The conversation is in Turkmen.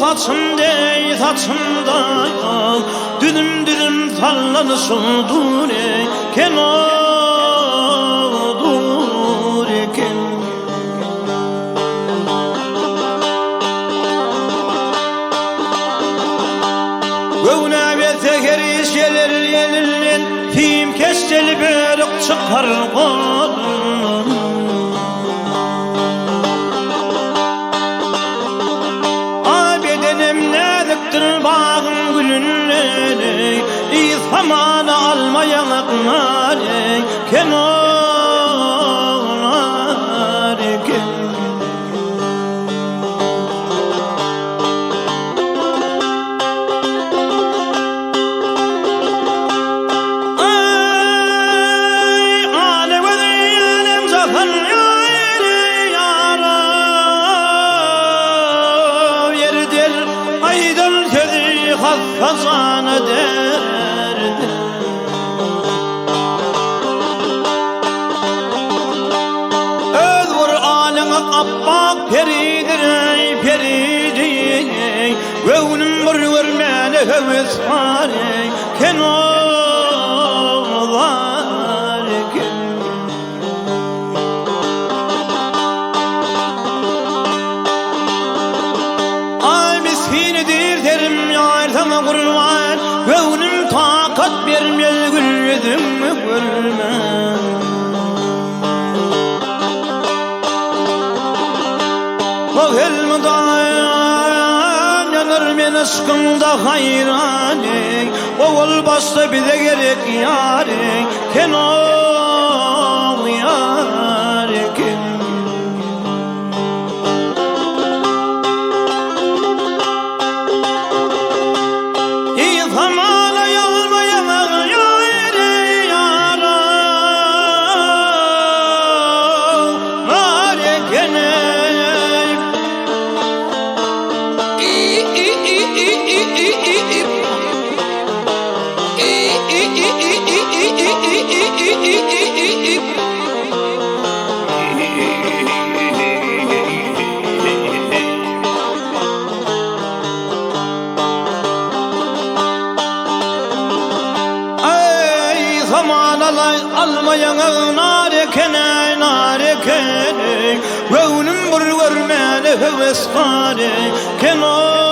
saçym deý saçymda Düzüm-düzüm sallanyşyň dur eken o dur eken. Göwne berse her iş geler elinden, Sim keşdeli börük çykar golundan. A bedenim näzikdir bagyň gülünden, Yz hamana alma ýaňak nar eken, nar eken. Aý, ala gözi älem jahan ýaýry ýara Ýerdir aýdan sözi hassa jana derdi. Öz Kuranyňy apbak peridir eý peridi Göwnüm bir görmäne höwes bar eken o bar eken. Aý misgin diýr serim ýar saňa gurban Göwnüm takat bermez gül ýüzüňi görmän. Oh elmydam ýanar men yşkyňda haýran eý Owal başda bize gerek ýar eken oh ýar eken. Eý, zamanalaý, alma ýaňag nar eken-eý, nar eken-eý, Göwnüm bir görmäne höwes bar eken-ow.